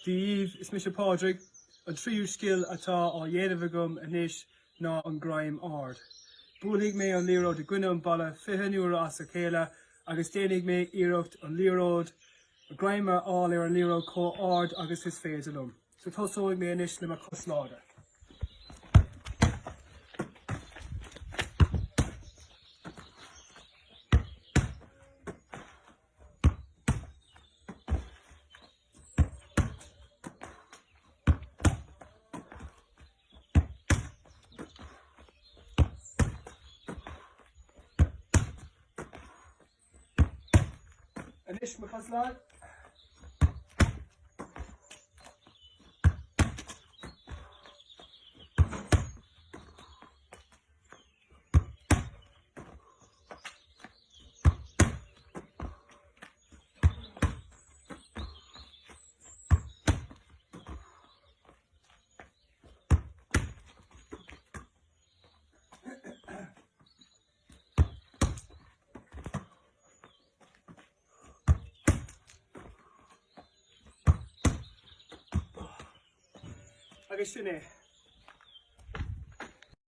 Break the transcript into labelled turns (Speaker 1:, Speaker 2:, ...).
Speaker 1: Dia dhaoibh, is mise Pádraig. An tríú scil atá á dhéanamh agam anois ná an greim ard. Buailfidh mé an liathróid i gcoinne an bhalla 20 n-uaire as a chéile agus déanfaidh mé iarracht an liathróid, greim a fháil ar an liathróid chomh ard agus is féidir liom. So tosóidh mé anois le mo chos láidir. Anois mo chos lag. Agus sin é.